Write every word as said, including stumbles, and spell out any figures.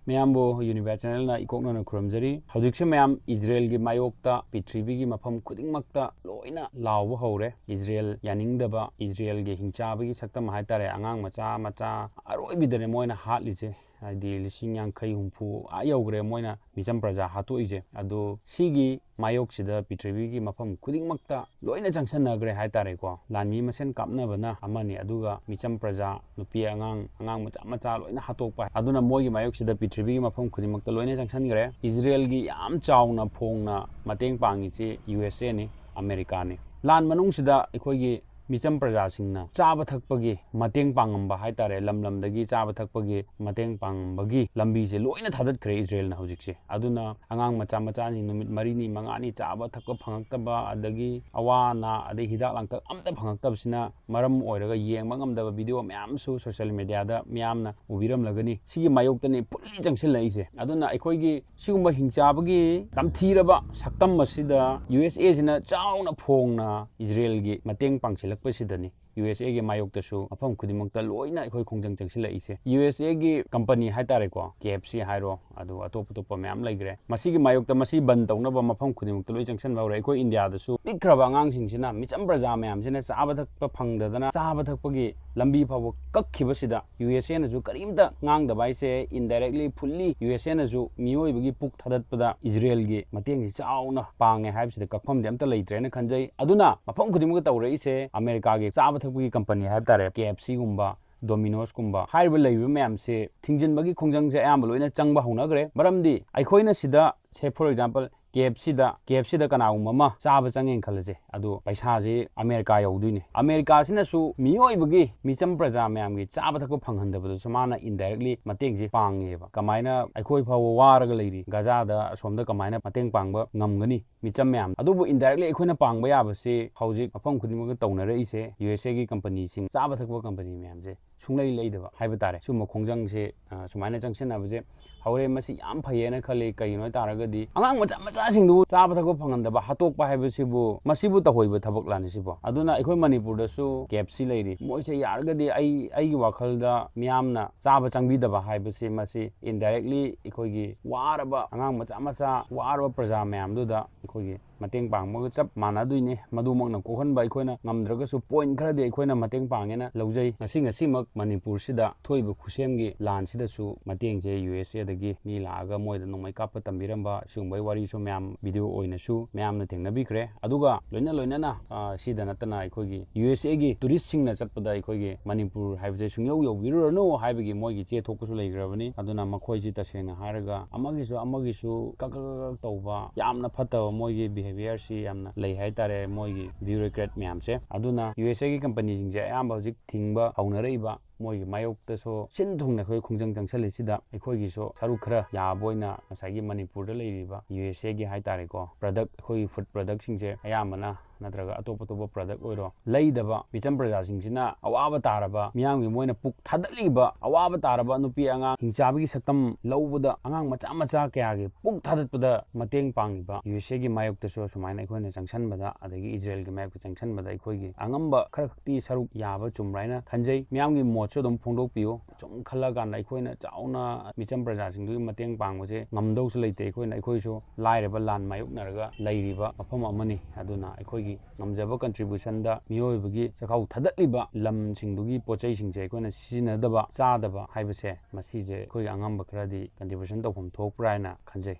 ꯃꯌꯥꯝꯕꯨ ꯌꯨꯅꯤꯚꯥꯏ ꯆꯦꯅꯦꯜꯅ ꯏꯀꯣꯛꯅꯅ ꯈꯨꯔꯨꯝꯖꯔꯤ꯫ ꯍꯧꯖꯤꯛꯁꯦ ꯃꯌꯥꯝ ꯏꯖꯔꯦꯜꯒꯤ ꯃꯥꯌꯣꯛꯇ ꯄ꯭ꯔꯤꯊꯤꯕꯤꯒꯤ ꯃꯐꯝ ꯈꯨꯗꯤꯡꯃꯛꯇ ꯂꯣꯏꯅ ꯂꯥꯎꯕ ꯍꯧꯔꯦ꯫ ꯏꯖꯔꯦꯜ ꯌꯥꯅꯤꯡꯗꯕ, ꯏꯖꯔꯦꯜꯒꯤ ꯍꯤꯡꯆꯥꯕꯒꯤ ꯁꯛꯇꯝ ꯍꯥꯏꯇꯥꯔꯦ, ꯑꯉꯥꯡ ꯃꯆꯥ ꯃꯆꯥ ꯑꯔꯣꯏꯕꯤꯗꯅꯦ ꯃꯣꯏꯅ ꯍꯥꯠꯂꯤꯁꯦ꯫ ꯍꯥꯏꯗꯤ ꯂꯤꯁꯤꯡ ꯌꯥꯡꯈꯩ ꯍꯨꯝꯐꯨ ꯑꯥ ꯌꯧꯈ꯭ꯔꯦ ꯃꯣꯏꯅ ꯃꯤꯆꯝ ꯄ꯭ꯔꯖꯥ ꯍꯥꯠꯇꯣꯛꯏꯁꯦ꯫ ꯑꯗꯣ ꯁꯤꯒꯤ ꯃꯥꯌꯣꯛꯁꯤꯗ ꯄ꯭ꯔꯤꯊꯤꯕꯤꯒꯤ ꯃꯐꯝ ꯈꯨꯗꯤꯡꯃꯛꯇ ꯂꯣꯏꯅ ꯆꯪꯁꯟꯅꯈ꯭ꯔꯦ ꯍꯥꯏꯇꯥꯔꯦꯀꯣ꯫ ꯂꯥꯟꯃꯤ ꯃꯁꯦꯟ ꯀꯥꯞꯅꯕꯅ ꯑꯃꯅꯤ, ꯑꯗꯨꯒ ꯃꯤꯆꯝ ꯄ꯭ꯔꯖꯥ, ꯅꯨꯄꯤ ꯑꯉꯥꯡ, ꯑꯉꯥꯡ ꯃꯆꯥ ꯃꯆꯥ ꯂꯣꯏꯅ ꯍꯥꯠꯇꯣꯛꯄ꯫ ꯑꯗꯨꯅ ꯃꯣꯏꯒꯤ ꯃꯥꯌꯣꯛꯁꯤꯗ ꯄ꯭ꯔꯤꯊꯤꯕꯤꯒꯤ ꯃꯐꯝ ꯈꯨꯗꯤꯡꯃꯛꯇ ꯂꯣꯏꯅ ꯆꯪꯁꯟꯈ꯭ꯔꯦ꯫ ꯏꯖꯔꯦꯜꯒꯤ ꯌꯥꯝ ꯆꯥꯎꯅ ꯐꯣꯡꯅ ꯃꯇꯦꯡ ꯄꯥꯡꯉꯤꯁꯤ ꯌꯨ ꯑꯦꯁ ꯑꯦꯅꯤ, ꯑꯃꯦꯔꯤꯀꯥꯅꯤ꯫ ꯂꯥꯟ ꯃꯅꯨꯡꯁꯤꯗ ꯑꯩꯈꯣꯏꯒꯤ ꯃꯤꯆꯝ ꯄ꯭ꯔꯖꯥꯁꯤꯡꯅ ꯆꯥꯕ ꯊꯛꯄꯒꯤ ꯃꯇꯦꯡ ꯄꯥꯡꯉꯝꯕ ꯍꯥꯏꯇꯥꯔꯦ, ꯂꯝ ꯂꯝꯗꯒꯤ ꯆꯥꯕ ꯊꯛꯄꯒꯤ ꯃꯇꯦꯡ ꯄꯥꯡꯉꯝꯕꯒꯤ ꯂꯝꯕꯤꯁꯦ ꯂꯣꯏꯅ ꯊꯥꯗꯠꯈ꯭ꯔꯦ ꯏꯖꯔꯦꯜꯅ ꯍꯧꯖꯤꯛꯁꯦ꯫ ꯑꯗꯨꯅ ꯑꯉꯥꯡ ꯃꯆꯥ ꯃꯆꯥꯁꯤꯡ ꯅꯨꯃꯤꯠ ꯃꯔꯤꯅꯤ ꯃꯉꯥꯅꯤ ꯆꯥꯕ ꯊꯛꯄ ꯐꯪꯉꯛꯇꯕ, ꯑꯗꯒꯤ ꯑꯋꯥ ꯑꯅꯥ, ꯑꯗꯩ ꯍꯤꯗꯥꯛ ꯂꯥꯡꯊꯛ ꯑꯝꯇ ꯐꯪꯉꯛꯇꯕꯁꯤꯅ ꯃꯔꯝ ꯑꯣꯏꯔꯒ ꯌꯦꯡꯕ ꯉꯝꯗꯕ ꯚꯤꯗꯤꯑꯣ ꯃꯌꯥꯝꯁꯨ ꯁꯣꯁꯤꯌꯦꯜ ꯃꯦꯗꯤꯌꯥꯗ ꯃꯤꯌꯥꯝꯅ ꯎꯕꯤꯔꯝꯂꯒꯅꯤ꯫ ꯁꯤꯒꯤ ꯃꯥꯌꯣꯛꯇꯅꯤ ꯐꯨꯜꯂꯤ ꯆꯪꯁꯤꯜꯂꯛꯏꯁꯦ꯫ ꯑꯗꯨꯅ ꯑꯩꯈꯣꯏꯒꯤ ꯁꯤꯒꯨꯝꯕ ꯍꯤꯡꯆꯥꯕꯒꯤ ꯇꯝꯊꯤꯔꯕ ꯁꯛꯇꯝ ꯑꯁꯤꯗ ꯌꯨ ꯑꯦꯁ ꯑꯦꯁꯤꯅ ꯆꯥꯎꯅ ꯐꯣꯡꯅ ꯏꯖꯔꯦꯜꯒꯤ ꯃꯇꯦꯡ ꯄꯥꯡꯁꯤꯜꯂꯛꯄꯁꯤꯗꯅꯤ ꯌꯨ ꯑꯦꯁ ꯑꯦꯒꯤ ꯃꯥꯌꯣꯛꯇꯁꯨ ꯃꯐꯝ ꯈꯨꯗꯤꯡꯃꯛꯇ ꯂꯣꯏꯅ ꯑꯩꯈꯣꯏ ꯈꯣꯡꯖꯪ ꯆꯪꯁꯤꯜꯂꯛꯏꯁꯦ꯫ ꯌꯨ ꯑꯦꯁ ꯑꯦꯒꯤ ꯀꯝꯄꯅꯤ ꯍꯥꯏꯇꯥꯔꯦꯀꯣ, ꯀꯦ ꯑꯦꯐ ꯁꯤ ꯍꯥꯏꯔꯣ, ꯑꯗꯨ ꯑꯇꯣꯞ ꯑꯇꯣꯞꯄ ꯃꯌꯥꯝ ꯂꯩꯈ꯭ꯔꯦ꯫ ꯃꯁꯤꯒꯤ ꯃꯥꯌꯣꯛꯇ ꯃꯁꯤ ꯕꯟ ꯇꯧꯅꯕ ꯃꯐꯝ ꯈꯨꯗꯤꯡꯃꯛꯇ ꯂꯣꯏ ꯆꯪꯁꯤꯟꯕ ꯍꯧꯔꯦ꯫ ꯑꯩꯈꯣꯏ ꯏꯟꯗꯤꯌꯥꯗꯁꯨ ꯄꯤꯛꯈ꯭ꯔꯕ ꯑꯉꯥꯡꯁꯤꯡꯁꯤꯅ, ꯃꯤꯆꯝ ꯄ꯭ꯔꯖꯥ ꯃꯌꯥꯝꯁꯤꯅ ꯆꯥꯕ ꯊꯛꯄ ꯐꯪꯗꯗꯅ ꯆꯥꯕ ꯊꯛꯄꯒꯤ ꯂꯝꯕꯤ ꯐꯥꯎꯕ ꯀꯛꯈꯤꯕꯁꯤꯗ ꯌꯨ ꯑꯦꯁ ꯑꯦꯅꯁꯨ ꯀꯔꯤꯝꯇ ꯉꯥꯡꯗꯕ ꯍꯥꯏꯁꯦ indirectly, fully ꯌꯨ ꯑꯦꯁ ꯑꯦꯅꯁꯨ ꯃꯤꯑꯣꯏꯕꯒꯤ ꯄꯨꯛ ꯊꯥꯗꯠꯄꯗ ꯏꯖꯔꯦꯜꯒꯤ ꯃꯇꯦꯡꯁꯤ ꯆꯥꯎꯅ ꯄꯥꯡꯉꯦ ꯍꯥꯏꯕꯁꯤꯗ ꯀꯛꯐꯝꯗꯤ ꯑꯝꯇ ꯂꯩꯇ꯭ꯔꯦꯅ ꯈꯟꯖꯩ꯫ ꯑꯗꯨꯅ ꯃꯐꯝ ꯈꯨꯗꯤꯡꯃꯛꯇ ꯇꯧꯔꯛꯏꯁꯦ ꯑꯃꯦꯔꯤꯀꯥꯒꯤ ꯆꯥꯕ ꯊꯛꯄꯒꯤ ꯀꯝꯄꯅꯤ ꯍꯥꯏꯕ ꯇꯥꯔꯦ, ꯀꯦ ꯑꯦꯐ ꯁꯤꯒꯨꯝꯕ, ꯗꯣꯃꯤꯅꯣꯁꯀꯨꯝꯕ ꯍꯥꯏꯔꯤꯕ ꯂꯩꯔꯤꯕ ꯃꯌꯥꯝꯁꯦ ꯊꯤꯡꯖꯤꯟꯕꯒꯤ ꯈꯣꯡꯖꯪꯁꯦ ꯑꯌꯥꯝꯕ ꯂꯣꯏꯅ ꯆꯪꯕ ꯍꯧꯅꯈ꯭ꯔꯦ꯫ ꯃꯔꯝꯗꯤ ꯑꯩꯈꯣꯏꯅ ꯁꯤꯗ, say for example, K F ꯁꯤꯗ, ꯀꯦ ꯑꯦꯐ ꯁꯤꯗ ꯀꯅꯥꯒꯨꯝꯕ ꯑꯃ ꯆꯥꯕ ꯆꯪꯉꯦꯅ ꯈꯜꯂꯁꯦ, ꯑꯗꯣ ꯄꯩꯁꯥꯁꯦ ꯑꯃꯦꯔꯤꯀꯥ ꯌꯧꯗꯣꯏꯅꯦ꯫ ꯑꯃꯦꯔꯤꯀꯥꯁꯤꯅꯁꯨ ꯃꯤꯑꯣꯏꯕꯒꯤ, ꯃꯤꯆꯝ ꯄ꯭ꯔꯖꯥ ꯃꯌꯥꯝꯒꯤ ꯆꯥꯕ ꯊꯛꯄ ꯐꯪꯍꯟꯗꯕꯗꯁꯨ ꯃꯥꯅ indirectly ꯃꯇꯦꯡꯁꯦ ꯄꯥꯡꯉꯦꯕ꯫ ꯀꯃꯥꯏꯅ ꯑꯩꯈꯣꯏ ꯐꯥꯎꯕ ꯋꯥꯔꯒ ꯂꯩꯔꯤ ꯒꯖꯥꯗ, ꯑꯁꯣꯝꯗ ꯀꯃꯥꯏꯅ ꯃꯇꯦꯡ ꯄꯥꯡꯕ ꯉꯝꯒꯅꯤ ꯃꯤꯆꯝ ꯃꯌꯥꯝ? ꯑꯗꯨꯕꯨ indirectly ꯑꯩꯈꯣꯏꯅ ꯄꯥꯡꯕ ꯌꯥꯕꯁꯤ ꯍꯧꯖꯤꯛ ꯃꯐꯝ ꯈꯨꯗꯤꯡꯃꯛꯇ ꯇꯧꯅꯔꯛꯏꯁꯦ, ꯌꯨ ꯑꯦꯁ ꯑꯦꯒꯤ ꯀꯝꯄꯅꯤꯁꯤꯡ, ꯆꯥꯕ ꯊꯛꯄ ꯀꯝꯄꯅꯤ ꯃꯌꯥꯝꯁꯦ ꯁꯨꯡꯂꯩ ꯂꯩꯗꯕ ꯍꯥꯏꯕ ꯇꯥꯔꯦ꯫ ꯁꯨꯝꯕ ꯈꯣꯡꯖꯪꯁꯦ, ꯑ, ꯁꯨꯃꯥꯏꯅ ꯆꯪꯁꯤꯟꯅꯕꯁꯦ ꯍꯧꯔꯦ꯫ ꯃꯁꯤ ꯌꯥꯝ ꯐꯩꯌꯦꯅ ꯈꯜꯂꯤ꯫ ꯀꯩꯒꯤꯅꯣ ꯍꯥꯏ ꯇꯥꯔꯒꯗꯤ ꯑꯉꯥꯡ ꯃꯆꯥ ꯃꯆꯥꯁꯤꯡꯗꯨꯕꯨ ꯆꯥꯕ ꯊꯛꯄ ꯐꯪꯍꯟꯗꯕ, ꯍꯥꯠꯇꯣꯛꯄ ꯍꯥꯏꯕꯁꯤꯕꯨ, ꯃꯁꯤꯕꯨ ꯇꯧꯍꯩꯕ ꯊꯕꯛꯂꯥꯅꯤ ꯁꯤꯕꯨ? ꯑꯗꯨꯅ ꯑꯩꯈꯣꯏ ꯃꯅꯤꯄꯨꯔꯗꯁꯨ ꯀꯦ ꯑꯦꯐ ꯁꯤ ꯂꯩꯔꯤ꯫ ꯃꯣꯏꯁꯦ ꯌꯥꯔꯒꯗꯤ ꯑꯩ, ꯑꯩꯒꯤ ꯋꯥꯈꯜꯗ ꯃꯤꯌꯥꯝꯅ ꯆꯥꯕ ꯆꯪꯕꯤꯗꯕ ꯍꯥꯏꯕꯁꯤ, ꯃꯁꯤ indirectly ꯑꯩꯈꯣꯏꯒꯤ ꯋꯥꯔꯕ ꯑꯉꯥꯡ ꯃꯆꯥ ꯃꯆꯥ, ꯋꯥꯔꯕ ꯄ꯭ꯔꯖꯥ ꯃꯌꯥꯝꯗꯨꯗ ꯑꯩꯈꯣꯏꯒꯤ ꯃꯇꯦꯡ ꯄꯥꯡꯕꯒ ꯆꯞ ꯃꯥꯟꯅꯗꯣꯏꯅꯤ꯫ ꯃꯗꯨꯃꯛꯅ ꯀꯣꯛꯍꯟꯕ ꯑꯩꯈꯣꯏꯅ ꯉꯝꯗ꯭ꯔꯒꯁꯨ point ꯈꯔꯗꯤ ꯑꯩꯈꯣꯏꯅ ꯃꯇꯦꯡ ꯄꯥꯡꯉꯦꯅ ꯂꯧꯖꯩ꯫ ꯉꯁꯤ ꯉꯁꯤꯃꯛ ꯃꯅꯤꯄꯨꯔꯁꯤꯗ ꯊꯣꯛꯏꯕ ꯈꯨꯠꯁꯦꯝꯒꯤ ꯂꯥꯟꯁꯤꯗꯁꯨ ꯃꯇꯦꯡꯁꯦ ꯌꯨ ꯑꯦꯁ ꯑꯦꯗꯒꯤ ꯃꯤ ꯂꯥꯛꯑꯒ ꯃꯣꯏꯗ ꯅꯣꯡꯃꯩ ꯀꯥꯞꯄ ꯇꯝꯕꯤꯔꯝꯕ, ꯁꯤꯒꯨꯝꯕꯒꯤ ꯋꯥꯔꯤꯁꯨ ꯃꯌꯥꯝ video ꯑꯣꯏꯅꯁꯨ ꯃꯌꯥꯝꯅ ꯊꯦꯡꯅꯕꯤꯈ꯭ꯔꯦ꯫ ꯑꯗꯨꯒ ꯂꯣꯏꯅ ꯂꯣꯏꯅꯅ, ꯑ, ꯁꯤꯗ ꯅꯠꯇꯅ ꯑꯩꯈꯣꯏꯒꯤ ꯌꯨ ꯑꯦꯁ ꯑꯦꯒꯤ tourist ꯁꯤꯡꯅ ꯆꯠꯄꯗ ꯑꯩꯈꯣꯏꯒꯤ ꯃꯅꯤꯄꯨꯔ ꯍꯥꯏꯕꯁꯦ ꯁꯨꯡꯌꯧ ꯌꯧꯕꯤꯔꯨꯔꯅꯨ ꯍꯥꯏꯕꯒꯤ ꯃꯣꯏꯒꯤ ꯆꯦ ꯊꯣꯛꯄꯁꯨ ꯂꯩꯈ꯭ꯔꯕꯅꯤ꯫ ꯑꯗꯨꯅ ꯃꯈꯣꯏꯁꯤ ꯇꯁꯦꯡꯅ ꯍꯥꯏꯔꯒ ꯑꯃꯒꯤꯁꯨ ꯑꯃꯒꯤꯁꯨ ꯀꯛ ꯀꯛ ꯀꯛ ꯇꯧꯕ, ꯌꯥꯝꯅ ꯐꯠꯇꯕ ꯃꯣꯏꯒꯤ behaviour ꯁꯤ ꯌꯥꯝꯅ ꯂꯩ ꯍꯥꯏꯇꯥꯔꯦ, ꯃꯣꯏꯒꯤ bureaucrat ꯃꯌꯥꯝꯁꯦ꯫ ꯑꯗꯨꯅ ꯌꯨ ꯑꯦꯁ ꯑꯦꯒꯤ company ꯁꯤꯡꯁꯦ ꯑꯌꯥꯝꯕ ꯍꯧꯖꯤꯛ ꯊꯤꯡꯕ ꯍꯧꯅꯔꯛꯏꯕ, ꯃꯣꯏꯒꯤ ꯃꯥꯌꯣꯛꯇꯁꯨ ꯁꯤꯟ ꯊꯨꯡꯅ ꯑꯩꯈꯣꯏ ꯈꯣꯡꯖꯪ ꯆꯪꯁꯜꯂꯤꯁꯤꯗ ꯑꯩꯈꯣꯏꯒꯤꯁꯨ ꯁꯔꯨꯛ ꯈꯔ ꯌꯥꯕ ꯑꯣꯏꯅ ꯉꯁꯥꯏꯒꯤ ꯃꯅꯤꯄꯨꯔꯗ ꯂꯩꯔꯤꯕ ꯌꯨ ꯑꯦꯁ ꯑꯦꯒꯤ ꯍꯥꯏꯇꯥꯔꯦꯀꯣ, product, ꯑꯩꯈꯣꯏꯒꯤ food product ꯁꯤꯡꯁꯦ ꯑꯌꯥꯝꯕꯅ ꯅꯠꯇ꯭ꯔꯒ ꯑꯇꯣꯞ ꯑꯇꯣꯞꯄ product ꯑꯣꯏꯔꯣ, ꯂꯩꯗꯕ ꯃꯤꯆꯝ ꯄ꯭ꯔꯖꯥꯁꯤꯡꯁꯤꯅ, ꯑꯋꯥꯕ ꯇꯥꯔꯕ ꯃꯤꯌꯥꯝꯒꯤ ꯃꯣꯏꯅ ꯄꯨꯛ ꯊꯥꯗꯠꯂꯤꯕ ꯑꯋꯥꯕ ꯇꯥꯔꯕ ꯅꯨꯄꯤ ꯑꯉꯥꯡ ꯍꯤꯡꯆꯥꯕꯒꯤ ꯁꯛꯇꯝ ꯂꯧꯕꯗ ꯑꯉꯥꯡ ꯃꯆꯥ ꯃꯆꯥ ꯀꯌꯥꯒꯤ ꯄꯨꯛ ꯊꯥꯗꯠꯄꯗ ꯃꯇꯦꯡ ꯄꯥꯡꯉꯤꯕ ꯌꯨ ꯑꯦꯁ ꯑꯦꯒꯤ ꯃꯥꯌꯣꯛꯇꯁꯨ ꯁꯨꯃꯥꯏꯅ ꯑꯩꯈꯣꯏꯅ ꯆꯪꯁꯟꯕꯗ, ꯑꯗꯒꯤ ꯏꯖꯔꯦꯜꯒꯤ ꯃꯥꯌꯣꯛꯇ ꯆꯪꯁꯟꯕꯗ ꯑꯩꯈꯣꯏꯒꯤ ꯑꯉꯝꯕ ꯈꯔ ꯈꯛꯇꯤ ꯁꯔꯨꯛ ꯌꯥꯕ ꯆꯨꯝꯕ꯭ꯔꯥ ꯍꯥꯏꯅ ꯈꯟꯖꯩ꯫ ꯃꯤꯌꯥꯝꯒꯤ ꯃꯣꯠꯁꯨ ꯑꯗꯨꯝ ꯐꯣꯡꯗꯣꯛꯄꯤꯌꯨ꯫ ꯁꯨꯝ ꯈꯜꯂꯀꯥꯟꯗ ꯑꯩꯈꯣꯏꯅ ꯆꯥꯎꯅ ꯃꯤꯆꯝ ꯄ꯭ꯔꯖꯥꯁꯤꯡꯗꯨꯒꯤ ꯃꯇꯦꯡ ꯄꯥꯡꯕꯁꯦ ꯉꯝꯗꯧꯁꯨ ꯂꯩꯇꯦ꯫ ꯑꯩꯈꯣꯏꯅ, ꯑꯩꯈꯣꯏꯁꯨ ꯂꯥꯏꯔꯕ ꯂꯥꯟ ꯃꯥꯌꯣꯛꯅꯔꯒ ꯂꯩꯔꯤꯕ ꯃꯐꯝ ꯑꯃꯅꯤ꯫ ꯑꯗꯨꯅ ꯑꯩꯈꯣꯏꯒꯤ ꯉꯝꯖꯕ contribution ꯗ ꯃꯤꯑꯣꯏꯕꯒꯤ ꯆꯥꯛꯈꯥꯎ ꯊꯥꯗꯠꯂꯤꯕ ꯂꯝꯁꯤꯡꯗꯨꯒꯤ ꯄꯣꯠ ꯆꯩꯁꯤꯡꯁꯦ ꯑꯩꯈꯣꯏꯅ ꯁꯤꯖꯤꯟꯅꯗꯕ, ꯆꯥꯗꯕ ꯍꯥꯏꯕꯁꯦ, ꯃꯁꯤꯁꯦ ꯑꯩꯈꯣꯏꯒꯤ ꯑꯉꯝꯕ ꯈꯔꯗꯤ contribution ꯇꯧꯐꯝ ꯊꯣꯛꯄ꯭ꯔꯥ ꯍꯥꯏꯅ ꯈꯟꯖꯩ꯫